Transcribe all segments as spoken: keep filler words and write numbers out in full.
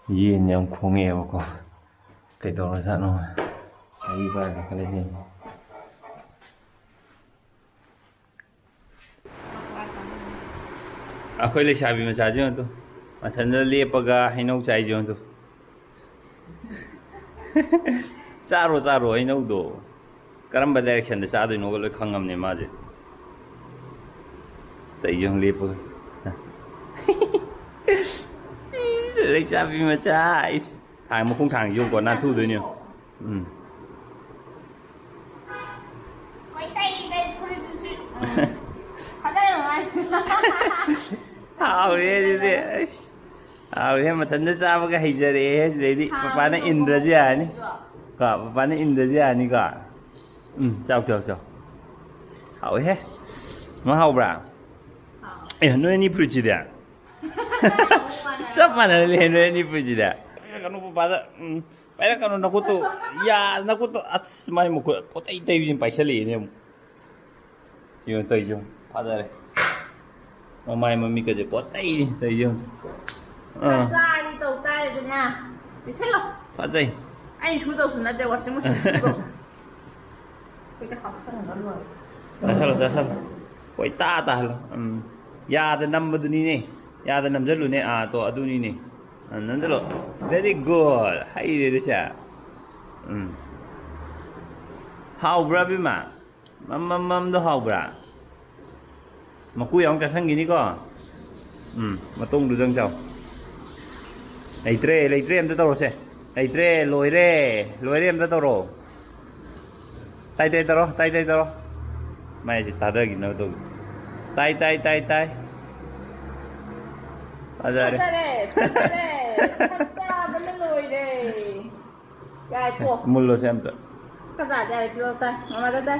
ꯌꯦꯟ ꯌꯥꯝ ꯈꯣꯡꯉꯛꯑꯦꯕꯀꯣ꯫ ꯀꯩꯗꯧꯔꯖꯥꯠꯅꯣ? ꯁꯥꯍꯤ ꯄꯥꯏꯔꯒ ꯈꯜꯂꯗꯤ꯫ ꯑꯩꯈꯣꯏ ꯂꯩꯁꯥꯕꯤ ꯃꯆꯥꯁꯤ ꯌꯦꯡꯉꯨ ꯇꯨ꯫ ꯃꯊꯟꯇ ꯂꯦꯞꯄꯒ ꯍꯩꯅꯧ ꯆꯥꯏꯁꯤ ꯌꯦꯡꯉꯨ ꯇꯨ꯫ ꯆꯥꯔꯣ, ꯆꯥꯔꯣ ꯍꯩꯅꯧꯗꯣ꯫ ꯀꯔꯝꯕ directionꯗ ꯆꯥꯗꯣꯏꯅꯣꯒ ꯂꯣꯏ ꯈꯪꯉꯝꯅꯦ ꯃꯥꯁꯦ꯫ ꯁꯤꯗ ꯑꯩꯁꯨ ꯑꯃꯨꯛ ꯂꯦꯞꯄꯒ꯫ ꯂꯩꯁꯥꯕꯤ ꯃꯆꯥ, ꯏꯁ꯫ ꯊꯥꯡ, ꯃꯈꯣꯡ ꯊꯥꯡꯁꯤ ꯌꯦꯡꯉꯨꯀꯣ, ꯅꯥꯟꯊꯨꯗꯣꯏꯅꯦ ꯌꯦꯡꯉꯨ꯫ ꯎꯝ꯫ ꯀꯣꯏꯇꯩ ꯇꯩ ꯐꯨꯔꯤꯠꯇꯨꯁꯨ꯫ ꯎꯝ꯫ ꯐꯖꯅ ꯅꯨꯡꯉꯥꯏ꯫ ꯍꯥꯎꯔꯦ ꯑꯗꯨꯗꯤ꯫ ꯑꯩꯁ꯫ ꯍꯥꯎꯔꯦ, ꯃꯊꯟꯇ ꯆꯥꯕꯒ ꯍꯩꯖꯔꯛꯑꯦ꯫ ꯁꯤꯗꯩꯗꯤ ꯍꯥꯎꯔꯦ, ꯄꯄꯥꯅ ꯏꯟꯗ꯭ꯔꯁꯨ ꯌꯥꯔꯅꯤ꯫ ꯍꯥꯎꯔꯦ꯫ ꯀꯣ, ꯄꯄꯥꯅ ꯏꯟꯗ꯭ꯔꯁꯨ ꯌꯥꯔꯅꯤꯀꯣ꯫ ꯎꯝ, ꯆꯥꯎ, ꯆꯥꯎ, ꯆꯥꯎ꯫ ꯍꯥꯎꯋꯦꯍꯦ꯫ ꯃꯥ ꯍꯥꯎꯕ꯭ꯔꯥ? ꯍꯥꯎ꯫ ꯑꯦ, ꯅꯣꯏ ꯑꯅꯤ ꯐꯨꯔꯤꯠꯁꯤꯗꯤ? ꯆꯞ ꯃꯥꯟꯅꯔꯦ ꯅꯣꯏ ꯑꯅꯤ ꯐꯨꯔꯤꯠꯁꯤꯗꯤ꯫ ꯄꯥꯏꯔꯛꯀꯅꯨ ꯄꯄꯥꯗ꯫ ꯎꯝ, ꯄꯥꯏꯔꯛꯀꯅꯨ ꯅꯈꯨꯠꯇꯨ꯫ ꯌꯥ, ꯅꯈꯨꯠꯇꯨ꯫ ꯑꯁ, ꯃꯥꯏ ꯃꯈꯨꯠ ꯄꯣꯠꯇꯩ ꯇꯩꯕꯁꯤꯅ ꯄꯥꯏꯁꯜꯂꯛꯑꯦꯅꯦ ꯑꯃꯨꯛ꯫ ꯁꯤ ꯌꯦꯡꯉꯨ ꯇꯧꯔꯤꯁꯦ ꯌꯦꯡꯉꯨ꯫ ꯐꯖꯔꯦ꯫ ꯃꯃꯥꯏ ꯃꯃꯤꯠꯀꯁꯦ ꯄꯣꯠꯇꯩ ꯇꯧꯔꯤꯁꯦ ꯌꯦꯡꯉꯨ꯫ ꯑꯥ꯫ ꯆꯥꯔꯗꯤ ꯇꯧ ꯇꯥꯔꯦꯗꯅ꯫ ꯄꯤꯁꯜꯂꯣ꯫ ꯐꯖꯩ꯫ ꯑꯩꯅ ꯁꯨꯗꯧꯁꯨ ꯅꯠꯇꯦ, washing machine ꯁꯨꯗꯧ꯫ ꯑꯩꯈꯣꯏꯗ ꯍꯥꯞꯆꯟꯈ꯭ꯔ ꯂꯣꯏꯔꯦ꯫ ꯆꯥꯁꯜꯂꯣ, ꯆꯥꯁꯜꯂꯣ꯫ ꯀꯣꯏꯇꯥ ꯇꯥꯍꯜꯂꯣ꯫ ꯎꯝ꯫ ꯌꯥꯗ ꯅꯝꯕꯗꯨꯅꯤꯅꯦ꯫ ꯌꯥꯗ ꯅꯝꯖꯜꯂꯨꯅꯦ꯫ ꯑꯥ, ꯇꯣ, ꯑꯗꯨꯅꯤꯅꯦ꯫ ꯑꯥ, ꯅꯝꯖꯜꯂꯣ꯫ Very good꯫ ꯍꯩꯔꯦꯗ ꯁꯦ꯫ ꯎꯝ꯫ ꯍꯥꯎꯕ꯭ꯔꯥ, ꯑꯕꯦꯝꯃ? ꯃꯝ, ꯃꯝ, ꯃꯝꯗꯣ ꯍꯥꯎꯕ꯭ꯔꯥ? ꯃꯀꯨ ꯌꯥꯎꯅ ꯆꯥꯁꯟꯈꯤꯅꯤꯀꯣ꯫ ꯎꯝ, ꯃꯇꯣꯡꯗꯨꯗꯪ ꯆꯥꯎ꯫ ꯂꯩꯇ꯭ꯔꯦ, ꯂꯩꯇ꯭ꯔꯦ, ꯑꯝꯇ ꯇꯧꯔꯣꯁꯦ꯫ ꯂꯩꯇ꯭ꯔꯦ, ꯂꯣꯏꯔꯦ, ꯂꯣꯏꯔꯦ, ꯑꯝꯇ ꯇꯧꯔꯣ꯫ ꯇꯥꯏ, ꯇꯥꯏ ꯇꯧꯔꯣ, ꯇꯥꯏ, ꯇꯥꯏ ꯇꯧꯔꯣ꯫ ꯃꯥꯏꯁꯦ ꯇꯥꯗꯈꯤꯅꯕ ꯇꯧꯒꯦ꯫ ꯇꯥꯏ, ꯇꯥꯏ, ꯇꯥꯏ, ꯇꯥꯏ꯫ ꯐꯖꯔꯦ꯫ ꯐꯖꯔꯦ, ꯐꯖꯔꯦ꯫ ꯐꯖꯕꯅ ꯂꯣꯏꯔꯦ꯫ ꯌꯥꯔꯦ, ꯇꯣꯛ꯫ ꯃꯨꯜꯂꯣꯁꯦ ꯑꯝꯇ꯫ ꯐꯖꯔꯦ, ꯌꯥꯔꯦ, ꯄꯤꯔꯛꯑꯣ, ꯇꯥꯏ꯫ ꯃꯃꯥꯗ ꯇꯥꯏ꯫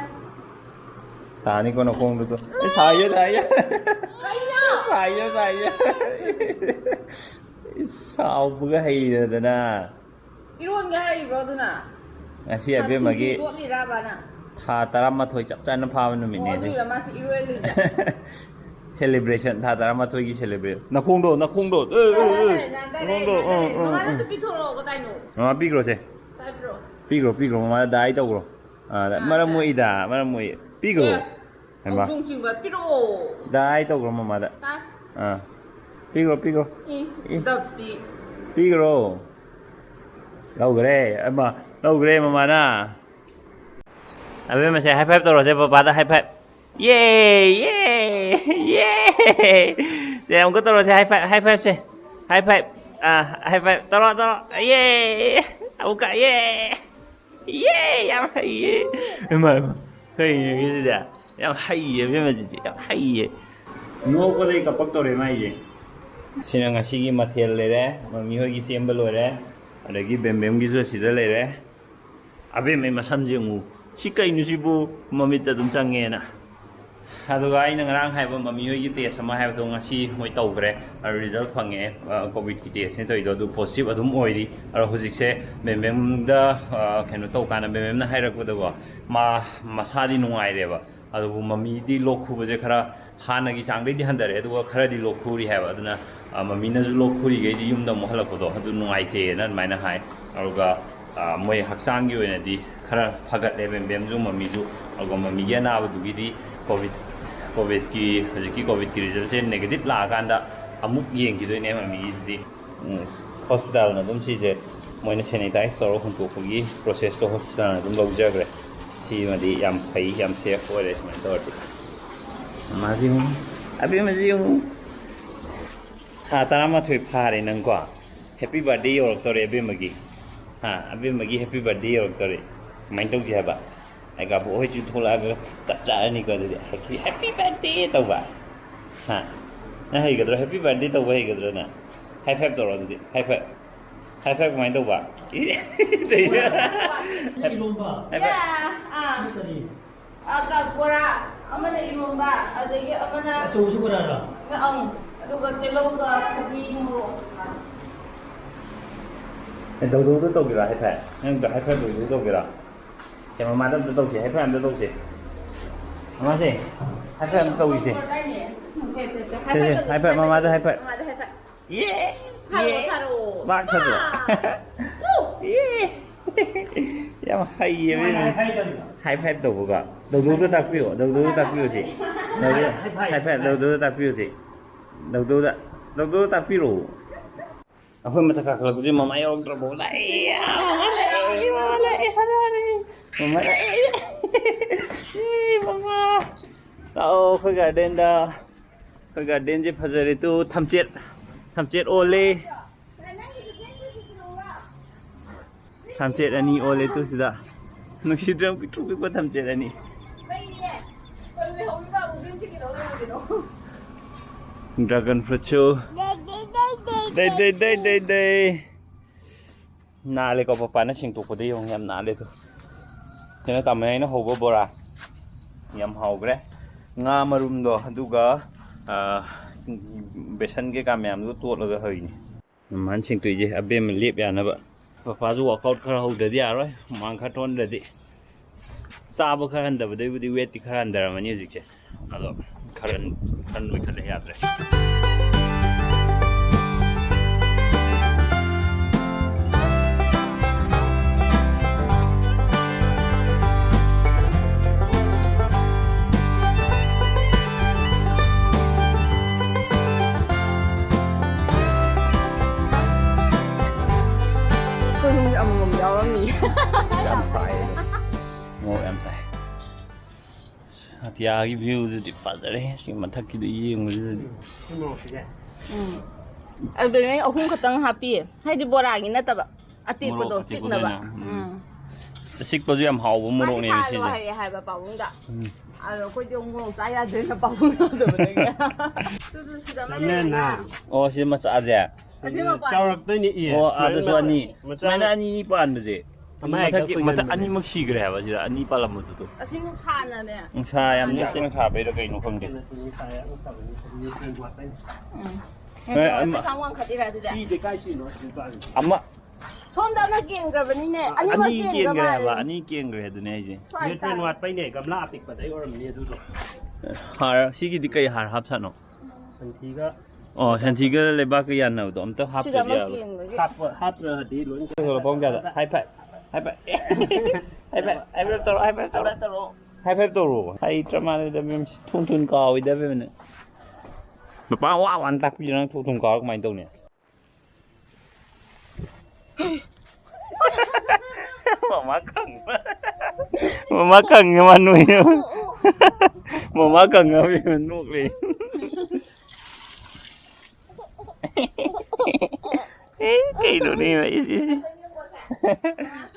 ꯇꯥꯅꯤꯀꯣ ꯅꯈꯣꯡꯗꯨꯗꯣ꯫ ꯑꯦ, ꯁꯥꯏꯌꯦ, ꯁꯥꯏꯌꯦ꯫ ꯀꯩꯅꯣ? ꯁꯥꯏꯌꯦ, ꯁꯥꯏꯌꯦ꯫ ꯏꯁ, ꯁꯥꯎꯕꯒ ꯍꯩꯔꯗꯅ꯫ ꯏꯔꯣꯟꯒꯦ ꯍꯥꯏꯔꯤꯕ꯭ꯔꯣ ꯑꯗꯨꯅ? ꯉꯁꯤ ꯈꯥꯁꯤꯕꯨ ꯑꯕꯦꯝꯃꯒꯤ ꯇꯣꯠꯂꯤꯔꯕ ꯅꯪ? ꯊꯥ ꯇꯔꯥꯃꯥꯊꯣꯏ ꯆꯞ ꯆꯥꯅ ꯐꯥꯕ ꯅꯨꯃꯤꯠꯅꯦ ꯑꯣ, ꯁꯤ꯫ ꯑꯗꯨꯒꯤꯔ ꯃꯥꯁꯤ ꯏꯔꯣꯏ ꯂꯩꯁꯦ? Celebration, ꯊꯥ ꯇꯔꯥꯃꯥꯊꯣꯏꯒꯤ celebration. ꯅꯈꯣꯡꯗꯣ, ꯅꯈꯣꯡꯗꯣ꯫ ꯑꯦ, ꯑꯦ, ꯑꯦ. ꯅꯈꯣꯡꯗꯣ, ꯑ, ꯑ, ꯑ. ꯃꯃꯥꯗ ꯑꯝꯇ ꯄꯤꯊꯣꯔꯛꯑꯣ, ꯀꯗꯥꯏꯅꯣ? ꯃꯃꯥ ꯄꯤꯈ꯭ꯔꯣꯁꯦ. ꯄꯥꯏꯕ꯭ꯔꯣ? ꯄꯤꯈ꯭ꯔꯣ, ꯄꯤꯈ꯭ꯔꯣ, ꯃꯃꯥꯗ ꯗꯥꯏ ꯇꯧꯈ꯭ꯔꯣ. ꯑꯥ, ꯃꯔꯝ ꯃꯣꯛꯏꯗ, ꯃꯔꯝ ꯃꯣꯛꯏ. ꯄꯤꯈ꯭ꯔꯣ. ꯑꯦ, ꯍꯩꯃꯥ. ꯍꯧꯗꯣꯡ ꯆꯤꯡꯕ ꯄꯤꯔꯛꯑꯣ. ꯗꯥꯏ ꯇꯧꯈ꯭ꯔꯣ ꯃꯃꯥꯗ. ꯍꯥ? ꯑꯥ. ꯄꯤꯈ꯭ꯔꯣ, ꯄꯤꯈ꯭ꯔꯣ. E, E. ꯗꯞꯇꯤ. ꯄꯤꯈ꯭ꯔꯣ. ꯂꯧꯈ꯭ꯔꯦ. ꯑꯃ, ꯂꯧꯈ꯭ꯔꯦ ꯃꯃꯥꯅ. ꯑꯕꯦꯝꯃꯁꯦ high five ꯇꯧꯔꯁꯦ ꯄꯄꯥꯗ high five. ꯌꯦ! ꯌꯦ! ꯌꯦ! ꯁꯦ, ꯑꯃꯨꯛꯀ ꯇꯧꯔꯁꯦ high five, high five ꯁꯦ. High five. ꯑꯥ, high five. ꯇꯧꯔꯣ, ꯇꯧꯔꯣ. ꯌꯦ! ꯑꯃꯨꯛꯀ, ꯌꯦ! ꯌꯦ! ꯌꯥꯝ ꯍꯩꯌꯦ! ꯏꯃꯥ, ꯏꯃꯥ. ꯀꯩꯅꯣ ꯁꯤꯗꯤ? ꯌꯥꯝ ꯍꯩꯌꯦ, ꯑꯕꯦꯝꯃꯁꯤꯗꯤ꯫ ꯌꯥꯝ ꯍꯩꯌꯦ꯫ ꯅꯣꯛꯄꯗꯩ ꯀꯞꯄꯛꯇꯧꯔꯦ ꯃꯥꯏꯁꯦ꯫ ꯁꯤꯅ ꯉꯁꯤꯒꯤ ꯃꯊꯦꯜ ꯂꯩꯔꯦ꯫ ꯃꯃꯤ ꯍꯣꯏꯒꯤ ꯁꯦꯝꯕ ꯂꯣꯏꯔꯦ꯫ ꯑꯗꯒꯤ ꯕꯦꯝꯕꯦꯝꯒꯤꯁꯨ ꯑꯁꯤꯗ ꯂꯩꯔꯦ꯫ ꯑꯕꯦꯝꯃꯩ ꯃꯁꯝꯁꯦ ꯌꯦꯡꯉꯨ꯫ ꯁꯤ ꯀꯩꯅꯣ ꯁꯤꯕꯨ? ꯃꯃꯤꯠꯇ ꯑꯗꯨꯝ ꯆꯪꯉꯦꯅ꯫ ꯑꯗꯨꯒ ꯑꯩꯅ ꯉꯔꯥꯡ ꯍꯥꯏꯕ ꯃꯃꯤ ꯍꯣꯏꯒꯤ test ꯑꯃ ꯍꯥꯏꯕꯗꯣ ꯉꯁꯤ ꯃꯣꯏ ꯇꯧꯈ꯭ꯔꯦ꯫ ꯑ, result ꯐꯪꯉꯦ꯫ ꯑ, COVIDꯀꯤ testꯅꯦ ꯇꯧꯔꯤꯗꯣ, ꯑꯗꯨ positive ꯑꯗꯨꯝ ꯑꯣꯏꯔꯤ꯫ ꯑꯗꯣ ꯍꯧꯖꯤꯛꯁꯦ ꯕꯦꯝꯕꯦꯝꯗ, ꯑ, ꯀꯩꯅꯣ ꯇꯧꯀꯥꯟꯗ ꯕꯦꯝꯕꯦꯝꯅ ꯍꯥꯏꯔꯛꯄꯗꯀꯣ, ꯃꯥ ꯃꯁꯥꯗꯤ ꯅꯨꯡꯉꯥꯏꯔꯦꯕ꯫ ꯑꯗꯨꯕꯨ ꯃꯃꯤꯗꯤ ꯂꯣꯛ ꯈꯨꯕꯁꯦ ꯈꯔ ꯍꯥꯟꯅꯒꯤ ꯆꯥꯡꯗꯩꯗꯤ ꯍꯟꯊꯔꯛꯑꯦ, ꯑꯗꯨꯒ ꯈꯔꯗꯤ ꯂꯣꯛ ꯈꯨꯔꯤ ꯍꯥꯏꯕ꯫ ꯑꯗꯨꯅ, ꯑ, ꯃꯃꯤꯅꯁꯨ ꯂꯣꯛ ꯈꯨꯔꯤꯈꯩꯗꯤ ꯌꯨꯝꯗ ꯑꯃꯨꯛ ꯍꯜꯂꯛꯄꯗꯣ ꯑꯗꯨ ꯅꯨꯡꯉꯥꯏꯇꯦꯅ ꯑꯗꯨꯃꯥꯏꯅ ꯍꯥꯏ꯫ ꯑꯗꯨꯒ, ꯑ, ꯃꯣꯏ ꯍꯛꯆꯥꯡꯒꯤ ꯑꯣꯏꯅꯗꯤ ꯈꯔ ꯐꯒꯠꯂꯦ ꯕꯦꯝꯕꯦꯝꯁꯨ ꯃꯃꯤꯁꯨ꯫ ꯑꯗꯨꯒ ꯃꯃꯤꯒꯤ ꯑꯅꯥꯕꯗꯨꯒꯤꯗꯤ COVID, COVIDꯀꯤ, ꯍꯧꯖꯤꯛꯀꯤ COVIDꯀꯤ resultꯁꯦ negative ꯂꯥꯛꯑꯀꯥꯟꯗ ꯑꯃꯨꯛ ꯌꯦꯡꯈꯤꯗꯣꯏꯅꯦ ꯃꯃꯤꯒꯤꯁꯤꯗꯤ꯫ ꯎꯝ, hospitalꯅ ꯑꯗꯨꯝ ꯁꯤꯁꯦ ꯃꯣꯏꯅ sanitize ꯇꯧꯔꯒ ꯍꯨꯟꯇꯣꯛꯄꯒꯤ processꯇꯣ hospitalꯅ ꯑꯗꯨꯝ ꯂꯧꯖꯈ꯭ꯔꯦ꯫ ꯁꯤꯃꯗꯤ ꯌꯥꯝ ꯐꯩ, ꯌꯥꯝ safe ꯑꯣꯏꯔꯦ ꯁꯨꯃꯥꯏꯅ ꯇꯧꯔꯗꯤ꯫ ꯃꯥꯁꯤ ꯌꯦꯡꯉꯨ, ꯑꯕꯦꯝꯃꯁꯤ ꯌꯦꯡꯉꯨ꯫ ꯊꯥ ꯇꯔꯥꯃꯥꯊꯣꯏ ꯐꯥꯔꯦ ꯅꯪꯀꯣ꯫ Happy birthday ꯌꯧꯔꯛꯇꯧꯔꯦ ꯑꯕꯦꯝꯃꯒꯤ꯫ ꯍꯥ, ꯑꯕꯦꯝꯃꯒꯤ happy birthday ꯌꯧꯔꯛꯇꯧꯔꯦ꯫ ꯀꯃꯥꯏꯅ ꯇꯧꯁꯤ ꯍꯥꯏꯕ? ꯑꯩ ꯀꯥꯕꯣꯛ ꯍꯣꯏꯁꯨ ꯊꯣꯛꯂꯛꯑꯒ ꯆꯞ ꯆꯥꯔꯅꯤꯀꯣ ꯑꯗꯨꯗꯤ꯫ Happy, happy birthday ꯇꯧꯕ꯫ ꯍꯥ? ꯅꯪ ꯍꯩꯒꯗ꯭ꯔꯣ? Happy birthday ꯇꯧꯕ ꯍꯩꯒꯗ꯭ꯔꯣ ꯅꯪ? High five ꯇꯧꯔꯣ ꯑꯗꯨꯗꯤ꯫ High five꯫ High five ꯀꯃꯥꯏꯅ ꯇꯧꯕ? High five꯫ ꯏꯔꯣꯝꯕ꯫ High five꯫ ꯑꯥ꯫ ꯀꯔꯤ? ꯑꯥ, ꯀ-, ꯕꯣꯔꯥ, ꯑꯃꯅ ꯏꯔꯣꯝꯕ, ꯑꯗꯒꯤ ꯑꯃꯅ ꯑꯆꯧꯕꯁꯨ ꯕꯣꯔꯥꯔꯣ? ꯑꯪ, ꯑꯗꯨꯒ ꯇꯤꯜꯍꯧꯒ ꯊꯕꯤ ꯃꯣꯔꯣꯛ꯫ ꯑꯦ, ꯗꯧꯗꯧꯗ ꯇꯧꯒꯦꯔꯥ high five? ꯅꯪ high five ꯗꯧꯗꯧ ꯇꯧꯒꯦꯔꯥ? ꯁꯦ, ꯃꯃꯥꯗ ꯑꯝꯇ ꯇꯧꯁꯦ, high five ꯑꯝꯇ ꯇꯧꯁꯦ꯫ ꯃꯃꯥꯁꯦ, ꯍꯥꯏꯐꯦꯠ ꯑꯝꯇ ꯇꯧꯔꯤꯁꯦ꯫ ꯁꯦ, ꯁꯦ, ꯍꯥꯏꯐꯦꯠ, ꯃꯃꯥꯗ ꯍꯥꯏꯐꯦꯠ꯫ ꯃꯃꯥꯗ ꯍꯥꯏꯐꯦꯠ꯫ ꯌꯦ! ꯊꯥꯔꯛꯑꯣ, ꯌꯦ! ꯊꯥꯔꯛꯑꯣ꯫ ꯃꯥ ꯊꯥꯗꯣꯛꯑꯣ꯫ ꯌꯦ! ꯌꯥꯝ ꯍꯩꯌꯦ, ꯃꯤ꯫ ꯍꯥꯏꯐꯦꯠ ꯇꯧꯕꯒ꯫ ꯗꯧꯗꯧꯗ ꯇꯥꯛꯄꯤꯌꯣ, ꯗꯧꯗꯧꯗ ꯇꯥꯛꯄꯤꯌꯣ, ꯁꯤ꯫ ꯗꯧꯗꯧ-, ꯍꯥꯏꯐꯦꯠ, ꯗꯧꯗꯧꯗ ꯇꯥꯛꯄꯤꯌꯣ, ꯁꯤ꯫ ꯗꯧꯗꯧꯗ, ꯗꯧꯗꯧꯗ ꯇꯥꯛꯄꯤꯔꯛꯑꯣ꯫ ꯑꯩꯈꯣꯏ ꯃꯊꯛ ꯀꯥꯈꯠꯂꯛꯄꯁꯦ ꯃꯃꯥ ꯌꯥꯎꯔꯛꯇ꯭ꯔꯕꯣ? ꯂꯥꯛꯑꯦ, ꯃꯃꯥ ꯂꯥꯛꯑꯦ, ꯃꯃꯥ ꯂꯥꯛꯑꯦ, ꯍꯔꯥꯎꯔꯦ꯫ ꯃꯃꯥ ꯂꯥꯛꯑꯦ꯫ ꯑꯦ, ꯃꯃꯥ꯫ ꯂꯥꯛꯑꯣ, ꯑꯩꯈꯣꯏ garden ꯗ꯫ ꯑꯩꯈꯣꯏ garden ꯁꯦ ꯐꯖꯔꯦ ꯇꯨ, ꯊꯝꯆꯦꯠ, ꯊꯝꯆꯦꯠ ꯑꯣꯜꯂꯦ꯫ ꯊꯝꯆꯦꯠ ꯑꯅꯤ ꯑꯣꯜꯂꯦ ꯇꯨ ꯁꯤꯗ꯫ ꯅꯨꯡꯁꯤꯗ꯭ꯔꯣ, ꯄꯤꯛꯇ꯭ꯔꯨ ꯄꯤꯛꯄ ꯊꯝꯆꯦꯠ ꯑꯅꯤ꯫ Dragon fruit ꯁꯨ꯫ ꯗꯦ, ꯗꯦ, ꯗꯦ, ꯗꯦ, ꯗꯦ꯫ ꯅꯥꯜꯂꯦꯀꯣ, ꯄꯄꯥꯅ ꯁꯦꯡꯗꯣꯛꯄꯗ ꯌꯦꯡꯉꯨ, ꯌꯥꯝ ꯅꯥꯜꯂꯦ ꯑꯗꯣ꯫ ꯀꯩꯅꯣ, ꯇꯥꯃꯣ ꯑꯩꯅ ꯍꯧꯕ ꯕꯣꯔꯥ꯫ ꯌꯥꯝ ꯍꯥꯎꯈ꯭ꯔꯦ꯫ ꯉꯥ ꯃꯔꯨꯝꯗꯣ, ꯑꯗꯨꯒ, ꯑ, ꯕꯦꯁꯟ ꯀꯩꯀꯥ ꯃꯌꯥꯝꯗꯨꯒ ꯇꯣꯠꯂꯒ ꯍꯧꯔꯤꯅꯤ꯫ ꯃꯃꯥꯅ ꯁꯦꯡꯗꯣꯛꯏꯁꯦ, ꯑꯕꯦꯝꯃ ꯂꯦꯞ ꯌꯥꯅꯕ꯫ ꯄꯄꯥꯁꯨ workout ꯈꯔ ꯍꯧꯗ꯭ꯔꯗꯤ ꯌꯥꯔꯣꯏ, ꯍꯨꯃꯥꯡ ꯈꯔ ꯊꯣꯛꯍꯟꯗ꯭ꯔꯗꯤ꯫ ꯆꯥꯕ ꯈꯔ ꯍꯟꯊꯕꯗꯩꯕꯨꯗꯤ weight ꯇꯤ ꯈꯔ ꯍꯟꯊꯔꯝꯃꯅꯤ ꯍꯧꯖꯤꯛꯁꯦ꯫ ꯑꯗꯣ ꯈꯔ, ꯈꯔ ꯅꯣꯏꯈꯠꯂꯦ, ꯌꯥꯗ꯭ꯔꯦ꯫ ꯑꯩꯈꯣꯏ ꯏꯃꯨꯡꯁꯦ ꯑꯃꯃꯝ ꯌꯥꯎꯔꯝꯅꯤ꯫ ꯌꯥꯝ ꯁꯥꯏꯌꯦ꯫ ꯃꯣꯔꯣꯛ ꯌꯥꯝ ꯁꯥꯏ꯫ ꯑꯇꯤꯌꯥꯒꯤ view ꯁꯤꯗꯤ ꯐꯖꯔꯦ꯫ ꯁꯤ ꯃꯊꯛꯀꯤꯗꯣ ꯌꯦꯡꯕꯁꯤꯗꯗꯤ꯫ ꯁꯤ ꯃꯣꯔꯣꯛꯁꯤꯗꯤ꯫ ꯎꯝ꯫ ꯑꯗꯨꯗꯩ ꯑꯍꯨꯝ ꯈꯛꯇꯪ ꯍꯥꯞꯄꯤꯌꯦ꯫ ꯍꯥꯏꯗꯤ ꯕꯣꯔꯥꯒꯤ ꯅꯠꯇꯕ꯫ ꯑꯇꯦꯛꯄꯗꯣ ꯃꯣꯔꯣꯛ ꯑꯇꯦꯛꯄꯗꯣ ꯆꯤꯛꯅꯕ꯫ ꯑꯣꯏꯅ꯫ ꯎꯝ꯫ ꯎꯝ꯫ ꯑꯆꯤꯛꯄꯁꯨ ꯌꯥꯝ ꯍꯥꯎꯕ ꯃꯣꯔꯣꯛꯅꯦꯕ ꯍꯥꯏꯗꯤ ꯁꯤꯁꯦ꯫ ꯍꯥꯏꯔꯦ ꯍꯥꯏꯕ ꯄꯥꯕꯨꯡꯗ꯫ ꯎꯝ꯫ ꯑꯗꯣ ꯑꯩꯈꯣꯏꯗꯤ ꯑꯃꯨꯛ ꯃꯣꯔꯣꯛ ꯆꯥ ꯌꯥꯗ꯭ꯔꯦꯅ ꯄꯥꯕꯨꯡ ꯌꯥꯗꯕꯗꯒꯤ꯫ ꯑꯗꯨꯗꯨ ꯁꯤꯗ ꯑꯃ ꯂꯩꯔꯦꯅ꯫ ꯑꯣ, ꯁꯤ ꯃꯆꯥꯁꯦ? ꯑꯁꯤ ꯃꯄꯥꯟ꯫ ꯆꯥꯎꯔꯛꯇꯣꯏꯅꯤ, ꯏ꯫ ꯑꯣ, ꯑꯥꯗꯁꯨ ꯁꯨꯃꯥꯏꯅ ꯑꯅꯤ꯫ ꯃꯆꯥ ꯁꯨꯃꯥꯏꯅ ꯑꯅꯤ ꯑꯅꯤ ꯄꯥꯟꯕꯁꯦ꯫ ꯑꯃ ꯍꯦꯛꯇ ꯃꯊꯛꯀꯤ, ꯃꯊꯛ ꯀꯨꯏꯅ ꯑꯅꯤꯃꯛ ꯁꯤꯈ꯭ꯔꯦ ꯍꯥꯏꯕ ꯁꯤꯗ ꯑꯅꯤ ꯄꯥꯜꯂꯝꯕꯗꯨꯗꯣ꯫ ꯑꯁꯤ ꯅꯨꯡꯁꯥꯅꯅꯦ꯫ ꯅꯨꯡꯁꯥ ꯌꯥꯝ ꯌꯥꯛꯅ ꯁꯥꯕꯩꯔꯥ ꯀꯩꯅꯣ ꯈꯪꯗꯦ꯫ ꯅꯨꯡꯁꯥ ꯌꯥꯛꯅ ꯁꯥꯕꯅꯤ, ꯅꯨꯡꯁꯥ ꯌꯥꯛꯅ ꯁꯥꯕꯅꯤ꯫ ꯎꯝ꯫ ꯍꯣꯏ, ꯑꯃ ꯈꯤꯇꯪ ꯋꯥꯡꯈꯠꯂꯤꯔꯥ ꯑꯗꯨꯗꯤ? ꯁꯤꯗꯤ ꯀꯥꯏ ꯁꯤꯅꯣ ꯑꯁꯤ ꯄꯥꯜꯂꯤꯁꯦ? ꯑꯃ ꯁꯣꯝꯗ ꯑꯃ ꯀꯦꯟꯈ꯭ꯔꯕꯅꯤꯅꯦ꯫ ꯑꯅꯤꯃꯛ ꯑꯅꯤ ꯀꯦꯟꯈ꯭ꯔ ꯀꯦꯟꯈ꯭ꯔꯦ ꯃꯥꯜꯂꯦ꯫ ꯍꯥꯏꯕ, ꯑꯅꯤ ꯀꯦꯟꯈ꯭ꯔꯦ ꯑꯗꯨꯅꯦ ꯍꯥꯏꯁꯦ꯫ ꯁ꯭ꯋꯥꯏꯗ꯫ Nutrient ꯋꯥꯠꯄꯩꯅꯦ, ꯒꯝꯂꯥ ꯑꯄꯤꯛꯄꯗꯩ ꯑꯣꯏꯔꯝꯅꯤ ꯑꯗꯨꯗꯣ꯫ ꯍꯥꯔ, ꯁꯤꯒꯤꯗꯤ ꯀꯩ ꯍꯥꯔ ꯍꯥꯞꯁꯥꯅꯣ? ꯁꯟꯊꯤꯒ ꯑꯣ, ꯁꯟꯊꯤꯒ ꯂꯩꯕꯥꯛꯀ ꯌꯥꯟꯅꯕꯗꯣ ꯑꯝꯇ ꯁꯤꯗ ꯍꯥꯞꯇ꯭ꯔꯗꯤ ꯑꯃ ꯌꯥꯔꯣꯏ꯫ ꯀꯦꯟꯕꯒꯤ꯫ ꯍꯥꯞꯄ ꯍꯥꯞꯇ꯭ꯔꯗꯤ ꯂꯣꯏ ꯁꯣꯂꯣ ꯄꯥꯎ ꯀꯌꯥꯗ? ꯍꯥꯏ ꯐꯥꯏ꯫ ꯍꯥꯏ ꯐꯥꯏ꯫ ꯍꯥꯏ ꯐꯥꯏ꯫ ꯍꯥꯏ ꯐꯥꯏ ꯇꯧꯔꯣ꯫ ꯍꯥꯏ ꯐꯥꯏ ꯇꯧꯔꯣ꯫ ꯍꯥꯏ ꯐꯥꯏ ꯇꯧꯔꯣ꯫ ꯍꯩꯇ꯭ꯔ ꯃꯥꯜꯂꯦꯗ ꯃꯦꯝ꯫ ꯊꯨ ꯊꯨꯅ ꯀꯥꯎꯋꯤꯗ ꯃꯦꯝꯅ꯫ ꯃꯄꯥ ꯋꯥ ꯋꯥꯅ ꯇꯥꯛꯄꯤꯔ ꯅꯪ ꯊꯨ ꯊꯨꯅ ꯀꯥꯎꯔ ꯀꯃꯥꯏꯅ ꯇꯧꯅꯤ? ꯃꯃꯥ ꯈꯪꯕ꯫ ꯃꯃꯥ ꯈꯪꯉꯦ ꯃꯥ ꯅꯣꯏ꯫ ꯃꯃꯥ ꯈꯪꯉꯕ ꯅꯣꯛꯂꯦ꯫ ꯑꯦ, ꯀꯩꯅꯣꯅꯦ, ꯏꯁ, ꯏꯁ, ꯏꯁ꯫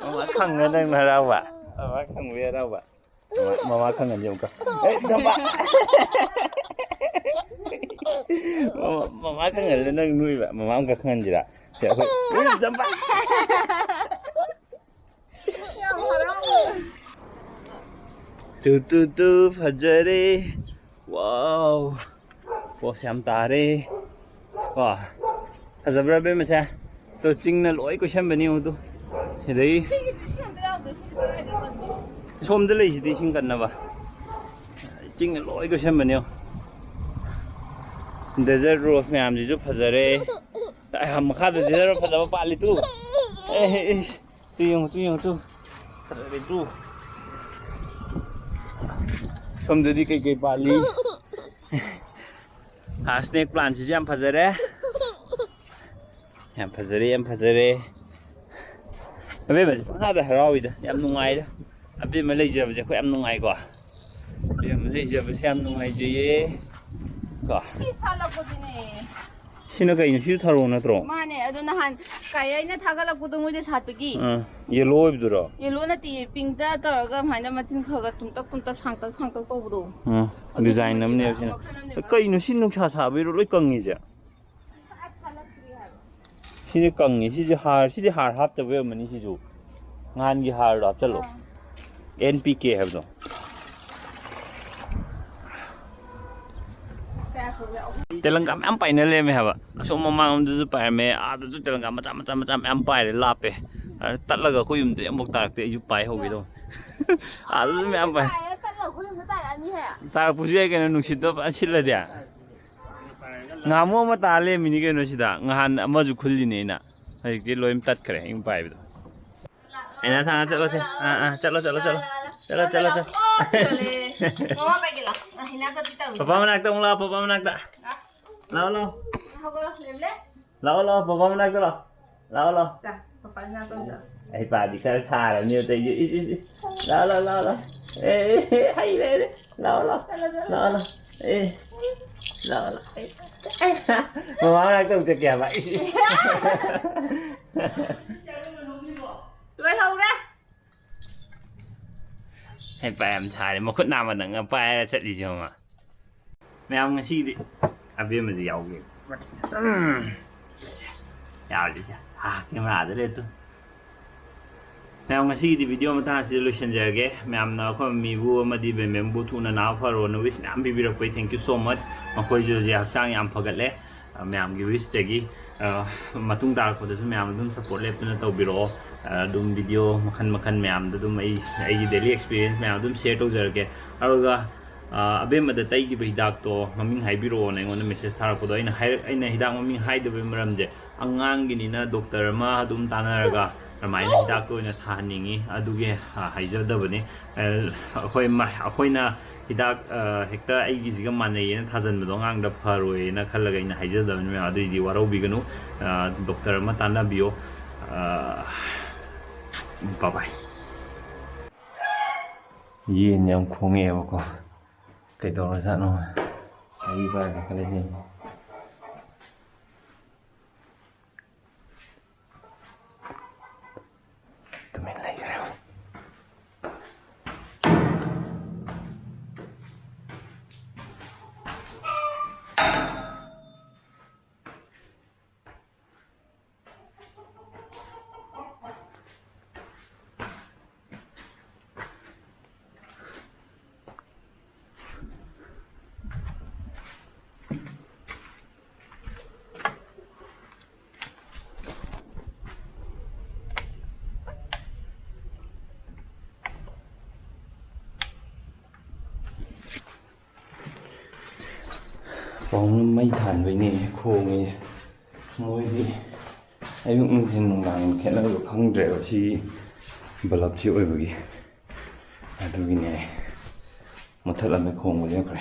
ꯃꯃꯥ ꯈꯪꯉ ꯅꯪ ꯍꯔꯥꯎꯕ? ꯃꯃꯥ ꯈꯪꯕ ꯍꯔꯥꯎꯕ? ꯃꯃꯥ, ꯃꯃꯥ ꯈꯪꯍꯟꯁꯦ ꯑꯃꯨꯛꯀ꯫ ꯑꯦ, ꯖꯝꯕ! ꯃꯃꯥ, ꯃꯃꯥ ꯈꯪꯍꯜꯂꯦ ꯅꯪ ꯅꯣꯏꯕ꯫ ꯃꯃꯥ ꯑꯃꯨꯛꯀ ꯈꯪꯍꯟꯁꯤꯔꯥ? ꯁꯦ, ꯑꯩꯈꯣꯏ, ꯑꯦ, ꯖꯝꯕ! ꯌꯥꯝ ꯍꯔꯥꯎꯋꯦ꯫ ꯇꯨ, ꯇꯨ, ꯇꯨ, ꯐꯖꯔꯦ꯫ ꯋꯥꯎ꯫ ꯄꯣꯁ ꯌꯥꯝ ꯇꯥꯔꯦ꯫ ꯀꯣ꯫ ꯐꯖꯕ꯭ꯔꯥ ꯏꯕꯦꯝꯃꯁꯦ? ꯇꯣ ꯆꯤꯡꯅ ꯂꯣꯏ ꯀꯣꯏꯁꯟꯕꯅꯤ ꯌꯦꯡꯉꯨ ꯇꯨ꯫ ꯁꯤꯗꯩ ꯁꯣꯝꯗ ꯂꯩꯁꯤꯗꯤ ꯏꯁꯤꯡ ꯀꯟꯅꯕ꯫ ꯆꯤꯡꯅ ꯂꯣꯏ ꯀꯣꯏꯁꯟꯕꯅꯤ ꯌꯦꯡꯉꯨ꯫ ꯗꯦꯖꯔꯠ ꯔꯣꯁ ꯃꯌꯥꯝꯁꯤꯁꯨ ꯐꯖꯔꯦ꯫ ꯑꯥ, ꯃꯈꯥꯗ ꯗꯦꯖꯔꯠ ꯔꯣꯁ ꯐꯖꯕ ꯄꯥꯜꯂꯤ ꯇꯨ꯫ ꯑꯦ, ꯑꯦ, ꯑꯦ꯫ ꯇꯨ ꯌꯦꯡꯉꯨ, ꯇꯨ ꯌꯦꯡꯉꯨ, ꯇꯨ꯫ ꯐꯖꯔꯦ, ꯇꯨ꯫ ꯁꯣꯝꯗꯗꯤ ꯀꯩꯀꯩ ꯄꯥꯜꯂꯤ? ꯑꯥ, ꯁ꯭ꯅꯦꯛ ꯄ꯭ꯂꯥꯟꯁꯤꯁꯨ ꯌꯥꯝ ꯐꯖꯔꯦ꯫ ꯌꯥꯝ ꯐꯖꯔꯦ, ꯌꯥꯝ ꯐꯖꯔꯦ꯫ ꯑꯕꯦꯝꯃꯁꯦ ꯄꯪꯍꯥꯗ ꯍꯔꯥꯎꯏꯗ, ꯌꯥꯝ ꯅꯨꯡꯉꯥꯏꯗ꯫ ꯑꯕꯦꯝꯃ ꯂꯩꯖꯕꯁꯦ ꯑꯩꯈꯣꯏ ꯌꯥꯝ ꯅꯨꯡꯉꯥꯏꯀꯣ꯫ ꯑꯕꯦꯝꯃ ꯂꯩꯖꯕꯁꯦ ꯌꯥꯝ ꯅꯨꯡꯉꯥꯏꯖꯩꯌꯦ꯫ ꯀꯣ꯫ ꯁꯤ ꯁꯥꯠꯂꯛꯄꯗꯨꯅꯦ꯫ ꯁꯤꯅ ꯀꯩꯅꯣ? ꯁꯤꯁꯨ ꯊꯔꯣ ꯅꯠꯇ꯭ꯔꯣ? ꯃꯥꯅꯦ, ꯑꯗꯣ ꯅꯍꯥꯟ ꯀꯥꯏ ꯑꯩꯅ ꯊꯥꯒꯠꯂꯛꯄꯗꯣ ꯃꯣꯏꯗ ꯁꯥꯠꯄꯒꯤ꯫ ꯑꯥ, ꯌꯦꯂꯣ ꯑꯣꯏꯕꯗꯨꯔꯣ? ꯌꯦꯂꯣ ꯅꯠꯇꯦ, ꯄꯤꯡꯛꯇ ꯇꯧꯔꯒ ꯑꯗꯨꯃꯥꯏꯅ ꯃꯆꯤꯟ ꯈꯔ ꯈꯔ ꯇꯨꯝꯇꯛ ꯇꯨꯝꯇꯛ ꯁꯥꯡꯇꯛ ꯁꯥꯡꯇꯛ ꯇꯧꯕꯗꯣ꯫ ꯑꯥ, ꯑꯗꯨꯒꯤ ꯗꯤꯖꯥꯏꯟ ꯃꯆꯤꯟ ꯑꯃꯅꯦꯕ ꯁꯤꯅ꯫ ꯃꯈꯜ ꯑꯃꯅꯦꯕ꯫ ꯀꯩꯅꯣ ꯁꯤ ꯅꯨꯡꯁꯥ ꯁꯥꯕꯩꯔꯣ ꯂꯣꯏ ꯀꯪꯉꯤꯁꯦ? ꯁꯥꯠ-, ꯁꯥꯠꯂꯛꯇ꯭ꯔꯤ ꯍꯥꯏꯕ꯫ ꯁꯤꯗꯤ ꯀꯪꯉꯤ꯫ ꯁꯤꯁꯦ ꯍꯥꯔ, ꯁꯤꯗꯤ ꯍꯥꯔ ꯍꯥꯞꯇꯕꯩ ꯑꯣꯏꯔꯝꯃꯅꯤ ꯁꯤꯁꯨ꯫ ꯉꯥꯟꯒꯤ ꯍꯥꯔꯗꯣ ꯍꯥꯞꯆꯜꯂꯣ꯫ ꯑꯥ꯫ ꯑꯦꯟ ꯄꯤ ꯀꯦ ꯍꯥꯏꯕꯗꯣ꯫ ꯀꯌꯥ ꯁꯨꯔꯒꯦ? ꯑꯍꯨꯝ꯫ ꯇꯦꯂꯪꯀꯥ ꯃꯌꯥꯝ ꯄꯥꯏꯅ ꯂꯩꯔꯝꯃꯦ ꯍꯥꯏꯕ꯫ ꯑꯁꯣꯝ ꯃꯃꯥꯡꯂꯣꯝꯗꯁꯨ ꯄꯥꯏꯔꯝꯃꯦ, ꯑꯥꯗꯁꯨ ꯇꯦꯂꯪꯀꯥ ꯃꯆꯥ, ꯃꯆꯥ, ꯃꯆꯥ ꯃꯌꯥꯝ ꯄꯥꯏꯔꯦ, ꯂꯥꯞꯄꯦ꯫ ꯑꯗ ꯇꯠꯂꯒ ꯑꯩꯈꯣꯏ ꯌꯨꯝꯗ ꯑꯃꯨꯛ ꯇꯥꯔꯛꯇꯦ, ꯑꯩꯁꯨ ꯄꯥꯏ ꯍꯧꯒꯦ ꯇꯧꯕ꯫ ꯑꯥꯗꯁꯨ ꯃꯌꯥꯝ ꯄꯥꯏ꯫ ꯄꯥꯏꯔ ꯇꯠꯂꯒ ꯇꯥꯔꯛꯄꯁꯨ ꯌꯥꯏ ꯀꯩꯅꯣ, ꯅꯨꯡꯁꯤꯠꯇꯣ ꯐꯖꯅ ꯁꯤꯠꯂꯗꯤ꯫ ꯉꯍꯥꯟꯃꯨꯛ ꯑꯃ ꯇꯥ ꯂꯩꯔꯝꯃꯤꯅꯤ ꯀꯩꯅꯣ ꯁꯤꯗ꯫ ꯉꯍꯥꯟ ꯑꯃꯁꯨ ꯈꯨꯜꯂꯤꯅꯦ ꯑꯩꯅ꯫ ꯍꯧꯖꯤꯛꯇꯤ ꯂꯣꯏ ꯇꯠꯈ꯭ꯔꯦ, ꯏꯪ ꯄꯥꯏꯕꯗꯣ꯫ ꯑꯩꯅ ꯊꯥꯡ ꯆꯠꯂꯣꯁꯦ꯫ ꯑꯥ, ꯑꯥ, ꯆꯠꯂꯣ, ꯆꯠꯂꯣ, ꯆꯠꯂꯣ꯫ ꯆꯠꯂꯣ, ꯆꯠꯂꯣ, ꯆꯠꯂꯣ꯫ ꯄꯄꯥ ꯃꯅꯥꯛꯇ ꯑꯃꯨꯛ ꯂꯥꯛꯑꯣ, ꯄꯄꯥ ꯃꯅꯥꯛꯇ꯫ ꯂꯥꯛꯑꯣ, ꯂꯥꯛꯑꯣ꯫ ꯂꯥꯛꯑꯣ, ꯂꯥꯛꯑꯣ, ꯄꯄꯥ ꯃꯅꯥꯛꯇ ꯂꯥꯛꯑꯣ꯫ ꯂꯥꯛꯑꯣ, ꯂꯥꯛꯑꯣ꯫ ꯆꯥ, ꯄꯄꯥ ꯃꯅꯥꯛꯇ ꯑꯃꯨꯛ ꯆꯥ꯫ ꯑꯩ ꯄꯥꯗꯤ ꯈꯔ ꯁꯥꯔꯅꯤ ꯑꯇꯩꯗꯤ꯫ ꯏꯁ, ꯏꯁ, ꯏꯁ꯫ ꯂꯥꯛꯑꯣ, ꯂꯥꯛꯑꯣ, ꯂꯥꯛꯑꯣ, ꯂꯥꯛꯑꯣ꯫ ꯑꯦ, ꯑꯦ, ꯑꯦ, ꯍꯩꯔꯦ, ꯍꯩꯔꯦ꯫ ꯂꯥꯛꯑꯣ, ꯂꯥꯛꯑꯣ꯫ ꯆꯠꯂꯣ, ꯆꯠꯂꯣ, ꯂꯥꯛꯑꯣ, ꯆꯠꯂꯣ꯫ ꯂꯥꯛꯑꯣ꯫ ꯑꯦ, ꯂꯥꯛꯑꯣ, ꯂꯥꯛꯑꯣ꯫ ꯑꯦ, ꯃꯃꯥ ꯃꯅꯥꯛꯇ ꯑꯃꯨꯛ ꯆꯠꯀꯦ ꯍꯥꯏꯕ꯫ ꯏꯁ, ꯏꯁ꯫ ꯂꯣꯏꯍꯧꯔꯦ꯫ ꯍꯩꯄꯥ ꯌꯥꯝ ꯁꯥꯔꯦ꯫ ꯃꯈꯨꯠ ꯅꯥꯝꯃꯗꯪꯒ ꯄꯥꯏꯔ ꯆꯠꯂꯤꯁꯦ ꯃꯃꯥ꯫ ꯃꯌꯥꯝ ꯉꯁꯤꯒꯤꯗꯤ ꯑꯕꯦꯝꯃꯗꯤ ꯌꯥꯎꯒꯦ꯫ ꯎꯝ꯫ ꯌꯥꯎꯔꯤꯁꯦ꯫ ꯍꯥ, ꯀꯦꯃꯦꯔꯥꯗ ꯂꯩ ꯇꯨ꯫ ꯃꯌꯥꯝ ꯉꯁꯤꯒꯤꯗꯤ ꯚꯤꯗꯤꯑꯣ ꯃꯇꯥꯡ ꯑꯁꯤꯗ ꯂꯣꯏꯁꯤꯟꯖꯔꯒꯦ꯫ ꯃꯌꯥꯝꯅ ꯑꯩꯈꯣꯏ ꯃꯤꯕꯨ ꯑꯃꯗꯤ ꯕꯦꯝꯕꯦꯝꯕꯨ ꯊꯨꯅ ꯅꯥꯕ ꯐꯔꯣꯅ ꯋꯤꯁ ꯃꯌꯥꯝ ꯄꯤꯕꯤꯔꯛꯄꯩ thank you so much꯫ ꯃꯈꯣꯏꯁꯨ ꯍꯧꯖꯤꯛ ꯍꯛꯆꯥꯡ ꯌꯥꯝ ꯐꯒꯠꯂꯦ꯫ ꯑ, ꯃꯌꯥꯝꯒꯤ ꯋꯤꯁꯇꯒꯤ, ꯑ, ꯃꯇꯨꯡ ꯇꯥꯔꯛꯄꯗꯁꯨ ꯃꯌꯥꯝ ꯑꯗꯨꯝ ꯁꯞꯄꯣꯔꯠ ꯂꯦꯞꯇꯅ ꯇꯧꯕꯤꯔꯛꯑꯣ꯫ ꯑ, ꯑꯗꯨꯝ ꯚꯤꯗꯤꯑꯣ ꯃꯈꯜ ꯃꯈꯜ ꯃꯌꯥꯝꯗ ꯑꯗꯨꯝ ꯑꯩ, ꯑꯩꯒꯤ ꯗꯦꯂꯤ ꯑꯦꯛꯁꯄꯤꯔꯤꯌꯦꯟꯁ ꯃꯌꯥꯝ ꯑꯗꯨꯝ ꯁꯤꯌꯔ ꯇꯧꯖꯔꯛꯀꯦ꯫ ꯑꯗꯨꯒ, ꯑ, ꯑꯕꯦꯝꯃꯗ ꯇꯩꯈꯤꯕ ꯍꯤꯗꯥꯛꯇꯣ ꯃꯃꯤꯡ ꯍꯥꯏꯕꯤꯔꯛꯑꯣꯅ ꯑꯩꯉꯣꯟꯗ ꯃꯦꯁꯦꯖ ꯊꯥꯔꯛꯄꯗꯣ ꯑꯩꯅ ꯍꯥꯏꯔꯛ-, ꯑꯩꯅ ꯍꯤꯗꯥꯛ ꯃꯃꯤꯡ ꯍꯥꯏꯗꯕꯒꯤ ꯃꯔꯝꯁꯦ ꯑꯉꯥꯡꯒꯤꯅꯤꯅ ꯗꯣꯛꯇꯔ ꯑꯃ ꯑꯗꯨꯝ ꯇꯥꯟꯅꯔꯒ ꯑꯗꯨꯃꯥꯏꯅ ꯍꯤꯗꯥꯛꯇ ꯑꯣꯏꯅ ꯊꯥꯍꯟꯅꯤꯡꯉꯤ꯫ ꯑꯗꯨꯒꯤ, ꯑ, ꯍꯥꯏꯖꯗꯕꯅꯤ꯫ ꯑ, ꯑꯩꯈꯣꯏ ꯃ-, ꯑꯩꯈꯣꯏꯅ ꯍꯤꯗꯥꯛ, ꯑ, ꯍꯦꯛꯇ ꯑꯩꯒꯤꯁꯤꯒ ꯃꯥꯟꯅꯩꯌꯦꯅ ꯊꯥꯖꯟꯕꯗꯣ ꯑꯉꯥꯡꯗ ꯐꯔꯣꯏꯅ ꯈꯜꯂꯒ ꯑꯩꯅ ꯍꯥꯏꯖꯗꯕꯅꯤ ꯃꯌꯥꯝ꯫ ꯑꯗꯨꯏꯗꯤ ꯋꯥꯔꯧꯕꯤꯒꯅꯨ꯫ ꯑ, ꯗꯣꯛꯇꯔ ꯑꯃ ꯇꯥꯟꯅꯕꯤꯌꯣ꯫ ꯑ, bye bye꯫ ꯌꯦꯟ ꯌꯥꯝ ꯈꯣꯡꯉꯦꯕꯀꯣ꯫ ꯀꯩꯗꯧꯔꯖꯥꯠꯅꯣ? ꯁꯥꯍꯤ ꯄꯥꯏꯔ ꯀꯥꯈꯠꯂꯛꯏꯅꯦ꯫ ꯇꯨꯃꯤꯟ ꯂꯩꯈ꯭ꯔꯦ꯫ ꯄꯥꯎꯅ ꯃꯩ ꯊꯥꯟꯕꯩꯅꯦ ꯈꯣꯡꯉꯦ꯫ ꯃꯣꯏꯗꯤ ꯑꯌꯨꯛ ꯅꯨꯡꯊꯤꯟ ꯅꯨꯡꯗꯥꯡ ꯈꯦꯠꯅꯕ ꯈꯪꯗ꯭ꯔꯦꯕ ꯁꯤ ꯕꯂꯞꯁꯤ ꯑꯣꯏꯕꯒꯤ꯫ ꯑꯗꯨꯒꯤꯅꯦ ꯃꯨꯊꯠꯂꯝꯃꯦ ꯈꯣꯡꯕ ꯂꯦꯞꯈ꯭ꯔꯦ꯫